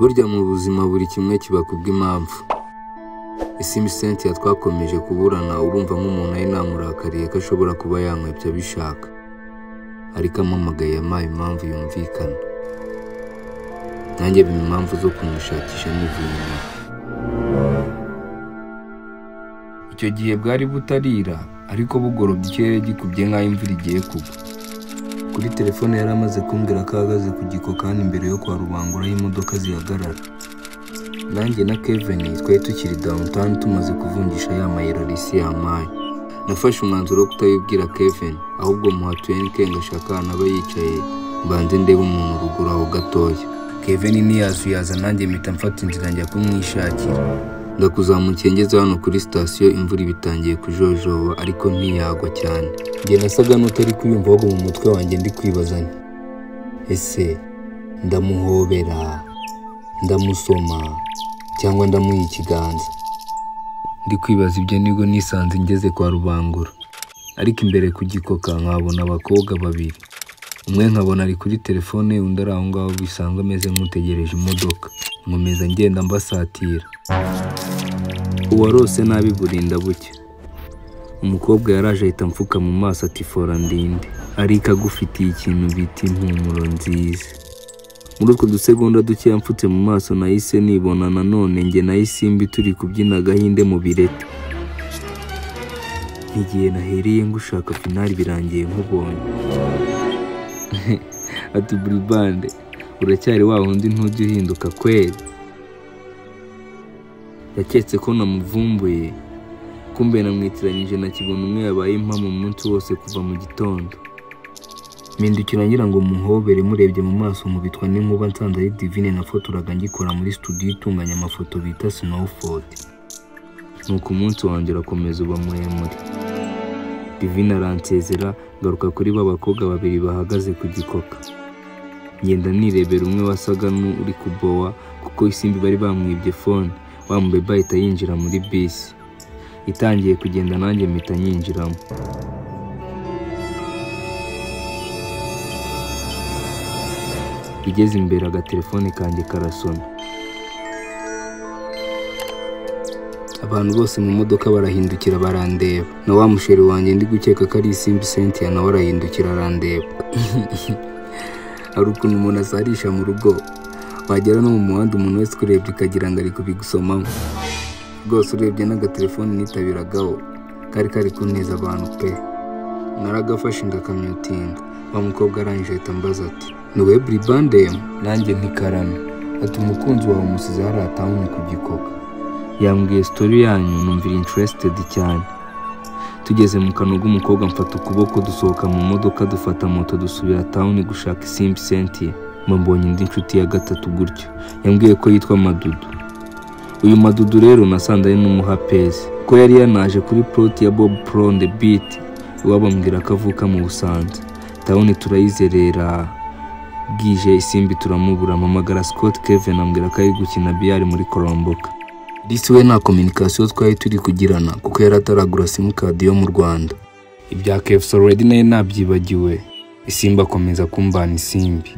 Burya mu buzima buri kimwe kiba kubw'impamvu. Isimbi Cynthia twakomeje kuburana, urumva nk'umuntu ari namurakariye ko ashobora kuba yankwebye abishaka, ariko ampamagaye yampaye impamvu yumvikana, nanjye bimpa impamvu zo kumushakisha nivuye inyuma. Icyo gihe bwari butarira, ariko bugorobye ikirere gikubye nk'aho imvura igiye kugwa. Kuri telefone yari amaze kumbwira ko ahagaze ku giko kandi imbere yo kwa Rubangura aho imodoka zihagarara. Nanjye na Kevin twari tukiri downtown tumaze kuvunjisha ya mayero Alice yampaye. Nafashe umwanzuro wo kutabibwira Kevin, ahubwo muha 20k ngo ashake ahantu aba yicaye mbanze ndebe umuntu ruguru aho gatoya. Kevin ntiyazuyaza, nanjye mpita mfata inzira njya kumwishakira. Ndakuzamukiye ngeze hano kuri sitasiyo imvura iba itangiye kujojoba ariko ntiyagwa cyane. Njye nasaga n'utari kuyumva, ahubwo mu mutwe wanjye ndi kwibaza nti ese ndamuhobera, ndamusoma cyangwa ndamuha ikiganza? Ndi kwibaza ibyo nibwo nisanze ngeze kwa Rubangura, ariko imbere ku gikoka nkabona abakobwa babiri, umwe nkabona ari kuri telefone, undi ari aho ngaho bisanzwe ameze nk'utegereje imodoka. Nkomeza ngenda mbasatira. Uwarose nabi burinda bucya. Umukobwa yaraje ahita amfuka mu maso ati fora ndinde, ariko agufitiye ikintu bita impumuro nziza. Muri utwo dusegonda duke yamfutse mu maso nahise nibona nanone njye na Isimbi turi kubyina agahinde mu bireti. Igihe nahereye ngushaka finali birangiye nkubonye. Ati buribande uracyari wa wundi ntujya uhinduka kweli. Yaketse ko namuvumbuye, kumbe namwitiranyije na Kibona umwe yabaye impamo umunsi wose kuva mu gitondo. Mpindukira ngira ngo muhobere, murebye mu maso nkubitwa n'inkuba nsanze ari Divine nafotoraga ngikora muri studio itunganya amafoto bita Snowford. Nuko umunsi wanjye urakomeza uba muremure. Divine aransezera, ngaruka kuri ba bakobwa babiri bahagaze ku gikoka. Ngenda nirebera umwe wasaga n'uri kubowa kuko Isimbi bari bamwibye phone, wa mubebe ahita yinjira muri bisi. Itangiye kugenda nanjye mpita nyinjiramo. Igeze imbere agatelefone kanjye karasona. Abantu bose mu modoka barahindukira barandeba, na wa musheri wanjye ndi gukeka ko ari Isimbi Cynthia nawe arahindukira arandeba. Hari ukuntu umuntu asarisha mu rugo, wagera no mu muhanda umuntu wese ukurebye ukagira ngo ari kubigusomamo. Rwose urebye n'agatelefone nitabiragaho kari kari kuneza abantu pe. Naragafashe ndakamyutinga. Wa mukobwa arangije ahita ambaza ati ni wowe Buribande? Nanjye ntikarame. Ati umukunzi wawe umusize hariya town ku gikoka. Yambwiye story yanyu numvira interested cyane. Tugeze mu kanogo umukobwa mfata ukuboko dusohoka mu modoka dufata moto dusubira town gushaka Isimbi Cynthia. Mbonye indi nshuti ya gatatu gutyo. Yambwiye ko yitwa Madudu. Uyu Madudu rero nasanze ari n'umuhapezi, ko yari yanaje kuri plot ya Bob Pro on the beat, iwabo ambwira ko avuka mu Busanza. Town turayizerera, bwije Isimbi turamubura, mpamagara Scott Kevin ambwira ko ari gukina biyari muri Kolomboka. Disi we nta communication twari turi kugirana kuko yari ataragura simukadi yo mu Rwanda. Ibya KFC already nayo nabyibagiwe. Isimbi akomeza kumbana isimbi.